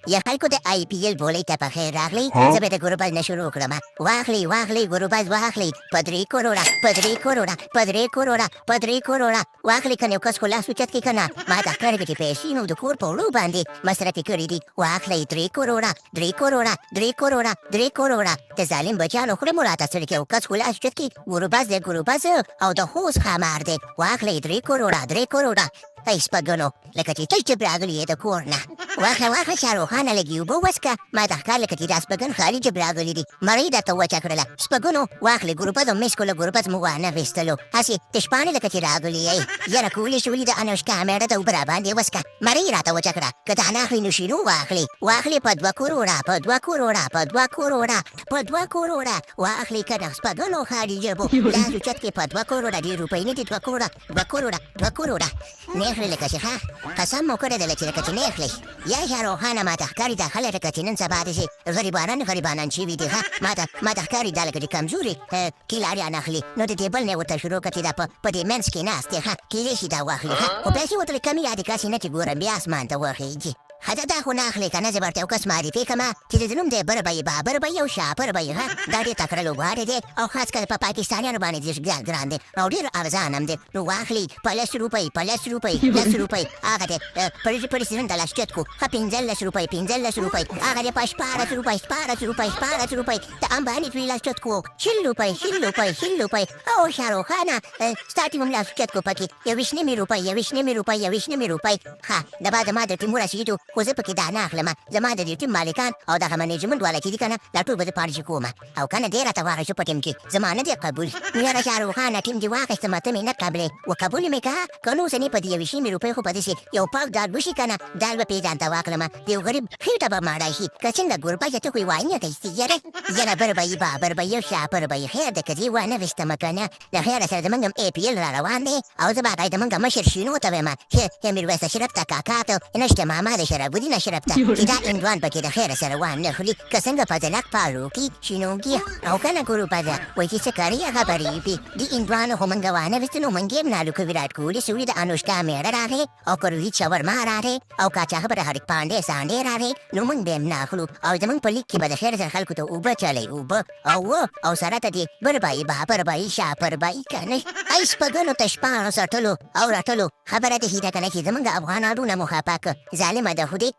یا خلکو د آی پي ایل بولۍ ته په خیر راغلی. زه به د ګربز نه شروع کړم. واخلئ واخلئ ګربز واخلئ په 3 کروړه، په 3 کروړه، په 3 کروړه، په 3 کروړه واخلئ. کنه یو کس خو لاس اوچت کړي کنه. ما ته ښکاري چې پیسې مو د کور په وړو باندې مصرفې کړي دي. واخلئ 3 کروړه، 3 کروړه، 3 کروړه، 3 کروړه. د ظالم بچیانو خوله مو راته ستړې کړې. یو کس خو لاس اوچت کړي. ګربز دی ګربز او د خوست ښامار دی. واخلئ 3 کروړه، 3 کروړه. ای سپګنو، لکه چې تش جب راغلی یې د کور نه. واخله واخله شاروخانه، لږې اوبه وڅکه. ما ته ښکار لکه چې دا سپګن خالي جب راغلي دي. مړۍ درته وچه کړله. سپګنو واخلې ګربز او مس کولو. ګربز مو وانه ویستلو، هسې تش پاڼې لکه چې راغلي یې. یاره کولې شولي د انوشکا مېړه ته اوبه راباندې وڅکه، مړۍ راته وچه کړه. که دا نه اخلي نو شینو واخلي. واخلې په 2 کروړه، په 2 کروړه، په 2 کروړه، په 2 کروړه واخلي. که نه سپګنو خالي جبو لاس اوچت کې. په 2 کروړه، ډېر روپۍ نه دي. 2 کروړه، 2 کروړه، 2 کروړه. نه اخلي لکه چې. ښه قسم مو کړی دی لکه چې نه اخلي. یا شاروخانه، ماته ښکاري دا خلک لکه چې نن سبا داسې غریبانان غریبانان شوي دي. ښه ماته ښکاري دا لکه چې کمزوري کیلاریان اخلي. نو د دې بل نه ورته شروع کړه چې دا په دې منځ کې ناست دی. ښه کېدای شي دا واخلي. ښه خو پیسې ورته کمې یادې کړه، نه چې ګورم بیا اسمان ته وخېږي. ښځه دا خو نه اخلې که نه زه به ورته یو کس معرفي کړم چې د نوم دی بر به یې بابر به یې او شاپر به یې. ښه دا ډېر تکړه لوبغاړی دی او خاص کر په پاکستانیانو باندې ډېر ګران ګران دی او ډېر ارزان هم دی. نو واخلي په 10 روپۍ، په 10 روپۍ، 10 روپۍ. هغه دی پرېزیډنټ ته لاس چت کو. ښه 15 روپۍ، 15 روپۍ. هغه دی په 16 روپۍ، 16 روپۍ، 16 روپۍ. د امباني زوی لاس چت کو. 20 روپۍ، 20 روپۍ، 20 روپۍ. او شاروخانه، ستا ټیم هم لاس چت کو پکې. 21.5 روپۍ، 21.5 روپۍ، 21.5 روپۍ. ښه دا به زما د ټیم ورسېدو، خو زه پکې دا نه اخلم. زما د دې ټیم مالکان او دغه منیجمنټ والا چې دي که نه، دا ټول به زه پالیسي کوم او که نه دی راته واخیستو په ټیم کې، زما نه دی قبول. نو یاره شاروخانه، ټیم دې واخیستم، ته مې نه قبلې و قبول مې که که نو اوسنې په دې 21.5 روپۍ خو په داسې یو پاک دال وشي که نه، دال به پې ځان ته واخلم. د یو غریب خېټه به ماړه شي که څنګه. ګربزه ته خو یې وانه خیستې. یاره یاره بر به یې بابر به یې شاپر به یې. خیر دی که زه یې وانه ویستم که نه، د خیره سره زمونږ هم ای پي ایل را روان دی او زه به هغه زمونږ مشر شینو ته وایم چې میرویس اشرف ته کاکا ته نشته ماما د شراب الدین اشرف ته چې دا هندوان پکې د خیره سره وانه خوري که څنګه په ځلک پاروکي شینوګي او که نه ګروپه وایي چې څه کوي هغه غریبي دي هندوانو خو مونږ وانه ویستو نو مونږ یې هم نالو که ویراټ کوهلي سوري د انوشکا مېړه راغی او که روهیت شورما راغی او که چا خبره هارdik پانډې سانډې راغی نو مونږ به یې هم نه اخلو او زمونږ په لیګ کې به د خیر سره خلکو ته اوبه چلوي اوبه او او سره ته دې بربایي بابربایي شاپربایي که نه. ای سپګنو ته شپاڼو سټلو او رټلو خبره دې هیره کنه چې زمونږ افغانانونه مو خفه که. ظالمه د خدای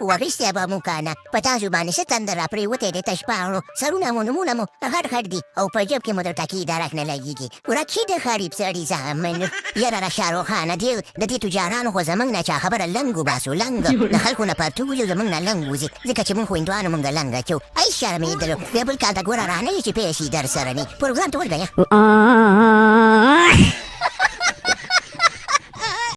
وغیستیا به مو کنه. په تاسو باندې څه تندر راپرېوتی دی؟ ته شپاڼو سرونه مو نومونه مو غټ غټ دي او په جیب کې مو د ټکي درک نه لګېږي. ورک شي د غریب سړي زامن. یاره را شاروخانه، دې د دې تجارانو خو زمونږ نه چا خبره لنګ وباسو. لنګ د خلکو نه پرتوګ وځي، زمونږ نه لنګ وځي، ځکه چې مونږ خو هندوانو مونږ لنګ اچو. ای شرمېدلو، بیا بل کال ته ګوره رانه یې چې پیسې در سره نی پروګرام ته ورګه.